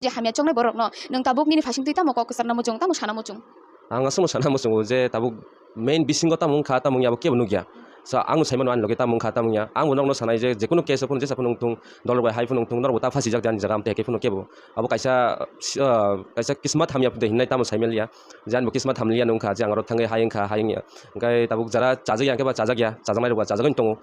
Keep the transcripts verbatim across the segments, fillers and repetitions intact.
Je hamya choknai borokno nwng tabuk nini phasing twi tamo kok kwcharna muchung, tamo sana muchung? Ang aswkno sana muchungo je tabuk main bisingo tamo wngkha, tamo wngya abo kebo nukya. So, ang saimano ani loge tamo wngkha, tamo wngya. Ang bo nokno sanai je, jekunu case o phano jesa phano wngthung, dol bai hai phano wngthung, norok bo ta phasijak de ani jaga, amtwi hai phano kebo. Abo kaisa, ah, kaisa kismat hamya de hinai tamo saimaliya. Je ani bo kismat hamliya nungkha, je ang aro thangwi hai wngkha, hai wngya. Hwnkhe tabuk jara chajakya hwnkhe ba chajakya, chajaknai rok ba chajagwi tongo.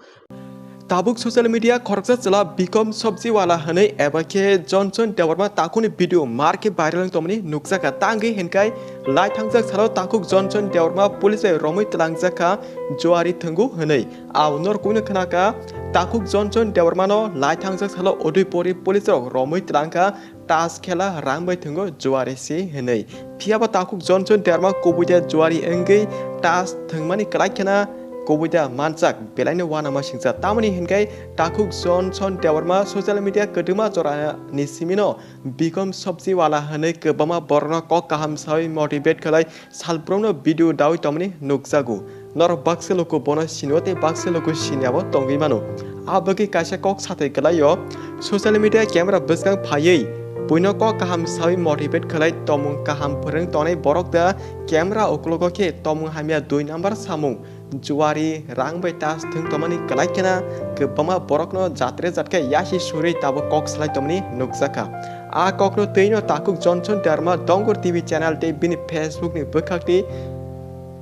Tabuk social media khoroksa chwla Bikom Sobjiwala hwnwi eba khe Johnson Debbarma takhukni video mar khe viral wng tongmani nukjakha. Tangwi hinkhai lai thangjak salo takhuk Johnson Debbarma police bai romwi twlangjakha Juari thwngo hwnwi. Abo norok kubui no khwnakha, takhuk Johnson Debbarma no lai thangjak salo Udaipuri police rok romwi twlangkha. Tas khela rang bai thwngo Juari se hwnwi. Phiya ba takhuk Johnson Debbarma kubui de Juari wngwi tas thwngmani kwlai khena kubui de manjak, belaino uanama singcha. Tamoni hinkhai takhuk Johnson Debbarma social media kwdwma jorani simino Bikom Sobjiwala hwnwi kwbangma borokno kok kaham sawi motivate khlai salbrumno video dawi tongmani nukjago. Norok baksa luku bono sinio tei baksa luku siniabo tongwi mano. A bagwi kaisa kok sathai kwlaio, social media camera bwskang phaiwi buino kok kaham sawi motivate khlai tongmung kaham phwrwng tongnai borok da camera uklogo khe tongmung hamya dui number samung. Juari rang bai tas thwng tongmani kwlai khena kwbangma borokno jatre jatkhe yasi surwi tabuk kok salai tongmani nukjakha. A kokno twino takhuk Johnson Debbarma Dongur T V channel tei bini Facebook ni bwkhak twi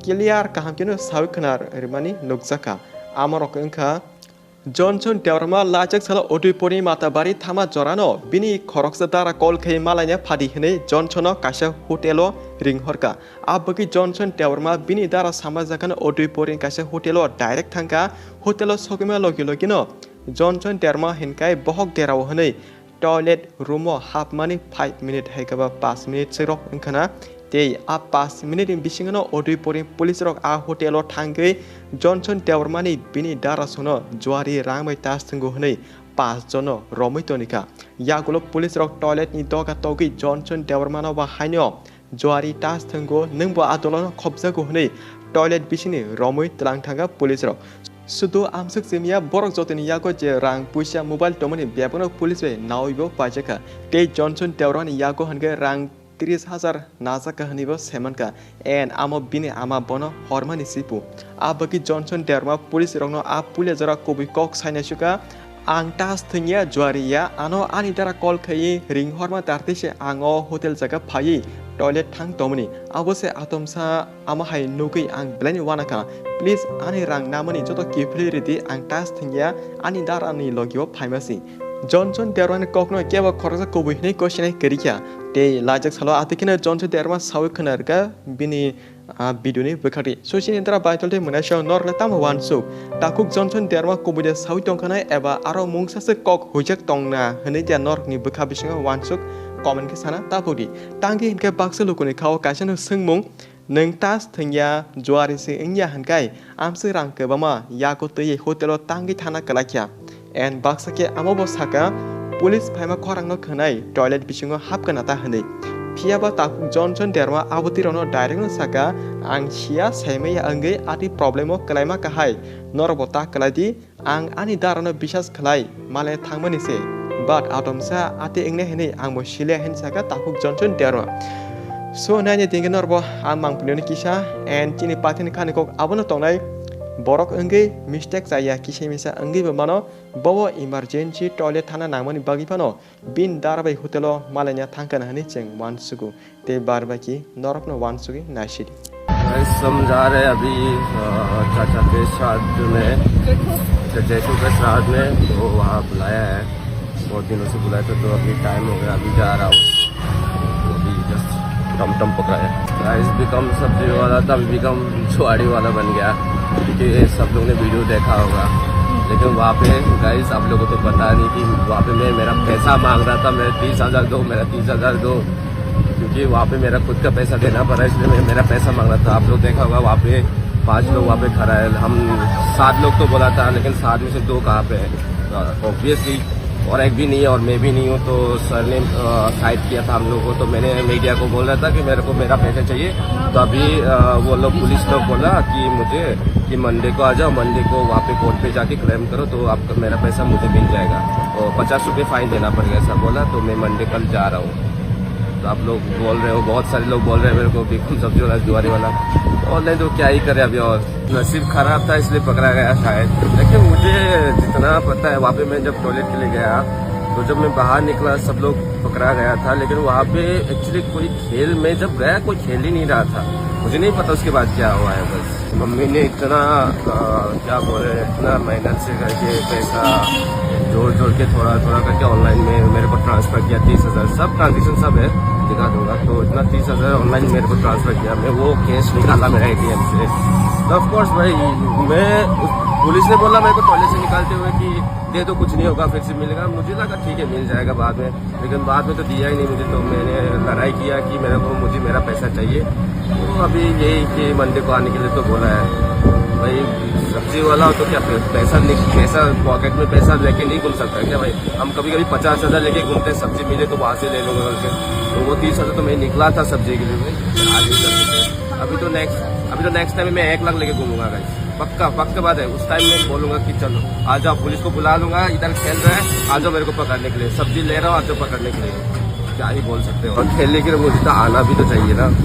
clear kaham kheno sawi khwna rwmani nukjakha. Amorok wngkha, Johnson Debbarma lachak salo Udaipurni Matabari thama jorano bini khoroksa dara call khai malaina phadi hwnwi Johnson no kaisa hotel o ring horkha. A bagwi Johnson Debbarma bini dara sama jakhano Udaipurni kaisa hotel o direct thangkha. Hotel o sogwima logi logino Johnson Debbarma hinkhai bohok derao hwnwi toilet room o hapmani five minute hai khe ba paanch minute se rok wngkhana. Tei a paanch minute ni bisingo no Udaipurni police rok a hotel o thangwi Johnson Debbarma ni bini dara songno Juari rang bai tas thwngo hwnwi paanch jono romwi tonikha. Yagulo police rok toilet ni doga togwi Johnson Debbarma no ba haino Juari tas thwngo, nwng bo a dolono khopjago hwnwi toilet bisingni romwi twlang thangkha police rok. Sudu amswk simiya borok jotoni yago je rang puisa mobile tongmani bebakno police bai nawi bo paijakha. Tei Johnson Debbarma ni yago hwnkhe rang tris hajar najakha hwnwi bo saimankha. And amo bini ama bono hormani sipu. A bagwi Johnson Debbarma police rokno a puila jora kubui kok sainai sukha. Ang tas thwngya Juari ya, ano ani dara call khaiwi ring horma tartwi se ang o hotel jaga phaiwi toilet thang tongmani. Abo se atomsa ama hai nugwi ang belaini uanakha. Please ani rang namani joto kiphilwi ridi, ang tas thwngya, ani dara ni logi o phaima si. Johnson Debbarma ni kokno kebo khoroksa kubui hwnwi kosinai kwrwikha. Tei lajak salo atwi kheno Johnson Debbarma sawi khwna rwkha bini ah, video ni bwkhakni. So, chini dara baitol tei mwnaisa norokle tamo uansuk? Takhuk Johnson Debbarma kubui de sawi tongkha na eba aro mungsa se kok huijak tongna hwnwi de norokni bwkha bisingo uansuk comment khe sana tabukdi. Tangwi hinkhe baksa lukuni khao kaisa no swngmung, nwng tas thwngya, Juari se wngya hwnkhai amswk rang kwbangma yago twiwi hotel o tangwi thana kwlaikha. And baksa khe amo bo saka, police phaima khorangno khwnai toilet bisingo hapkha na ta hwnwi. Phiya ba takhuk Johnson Debbarma abo twi rokno direct no saka, "Ang siya, saimaya wngwi atwi problem o kwlaima kahai, norok bo ta kwlai di, ang ani dara no bisas khlai, male thangmani se, but atomsa atwi wngnai hwnwi ang bo sile," hwnwi saka takhuk Johnson Debbarma. So, naini tingkhe norok bo ang mangpili no kisa, and chini pathini khani kok abono tongnai, borok wngwi mistake chaya, kisa misa wngwi bo mano, bobo emergency toilet thana nangmani bagwi phano bini dara bai hotel o malaina thangkha na hwnwi chwng uansugo, tei bar bai khe norokno uansugwi naisidi. Guys, हम जा रहे हैं अभी, अ, चाचा के श्राद्ध में, चाचा जेठू के श्राद्ध में, तो वहाँ बुलाया है। बहुत दिनों से बुलाया था, तो अभी टाइम हो गया, अभी जा रहा हूँ। तो अभी जस्ट टमटम पकड़ा है। गाइस, बिकम सब्जी वाला था, अभी बिकम जुआड़ी वाला बन गया, क्योंकि ये सब लोग ने वीडियो देखा होगा। लेकिन वहाँ पे गाइस, आप लोगों को तो पता नहीं कि वहाँ पे मैं, मेरा पैसा मांग रहा था, "मेरा तीस हज़ार दो, मेरा तीस हज़ार दो", क्योंकि वहाँ पे मेरा खुद का पैसा देना पड़ा, इसलिए मैं, मेरा पैसा मांग रहा था। आप लोग देखा होगा, वहाँ पे पांच लोग वहाँ पे खड़ा है, हम सात लोग तो बोला था, लेकिन सात में से दो कहाँ पे है? ऑब्वियसली, और एक भी नहीं है और मैं भी नहीं हूँ, तो सर ने, अ, साइड किया था हम लोग को, तो मैंने मीडिया को बोल रहा था कि मेरे को मेरा पैसा चाहिए। तो अभी, अ, वो लोग, पुलिस लोग बोला कि मुझे कि मंडे को आ जाओ, मंडे को वहाँ पे कोर्ट पे जाके क्लेम करो, तो आपका, मेरा पैसा मुझे मिल जाएगा। और पचास रुपये फाइन देना पड़ेगा, ऐसा बोला, तो मैं मंडे कल जा रहा हूँ। तो आप लोग बोल रहे हो, बहुत सारे लोग बोल रहे हैं मेरे को, बिकुम सब्जी वाला, जुआरी वाला। ऑनलाइन तो क्या ही करे अभी, और नसीब खराब था इसलिए पकड़ा गया शायद। लेकिन मुझे जितना पता है, वहाँ पे मैं जब टॉयलेट के लिए गया, तो जब मैं बाहर निकला, सब लोग पकड़ा गया था। लेकिन वहाँ पे एक्चुअली कोई खेल, मैं जब गया, कोई खेल ही नहीं रहा था। मुझे नहीं पता उसके बाद क्या हुआ है। बस मम्मी ने इतना, अ, क्या बोले, इतना मेहनत से करके पैसा जोड़ जोड़ के, थोड़ा थोड़ा करके ऑनलाइन में मेरे को ट्रांसफर किया, तीस हजार। सब ट्रांजेक्शन सब है, दिखा दूंगा। तो इतना तीस हजार ऑनलाइन मेरे को ट्रांसफर किया, मैं वो कैश निकाला मेरा एटीएम से। तो ऑफ कोर्स भाई, मैं, पुलिस ने बोला मेरे को टॉयलेट से निकालते हुए कि दे दो, कुछ नहीं होगा, फिर से मिलेगा। मुझे लगा ठीक है, मिल जाएगा बाद में, लेकिन बाद में तो दिया ही नहीं मुझे। तो मैंने लड़ाई किया कि मेरे को, मुझे मेरा पैसा चाहिए। तो अभी यही कि मंडे को आने के लिए तो बोला है भाई। सब्जी वाला हो तो क्या, पै- पैसा निक-, पैसा पॉकेट में पैसा लेके नहीं घूम सकता क्या भाई? हम कभी कभी पचास हजार लेके घूमते हैं, सब्जी मिले तो वहाँ से ले लूंगा करके। तो वो तीस हजार तो मैं निकला था सब्जी के लिए भाई, आज नहीं कर सकते। अभी तो नेक्स्ट, अभी तो नेक्स्ट टाइम मैं एक लाख लेके घूमूंगा गाइस, पक्का, पक्का बात है। उस टाइम मैं बोलूंगा कि चलो आ जाओ, पुलिस को बुला लूंगा, इधर खेल रहा है, आ जाओ मेरे को पकड़ने के लिए, सब्जी ले रहा हूँ, आ जाओ पकड़ने के लिए। क्या ही बोल सकते हो, और खेलने के लिए मुझे तो आना भी तो चाहिए ना।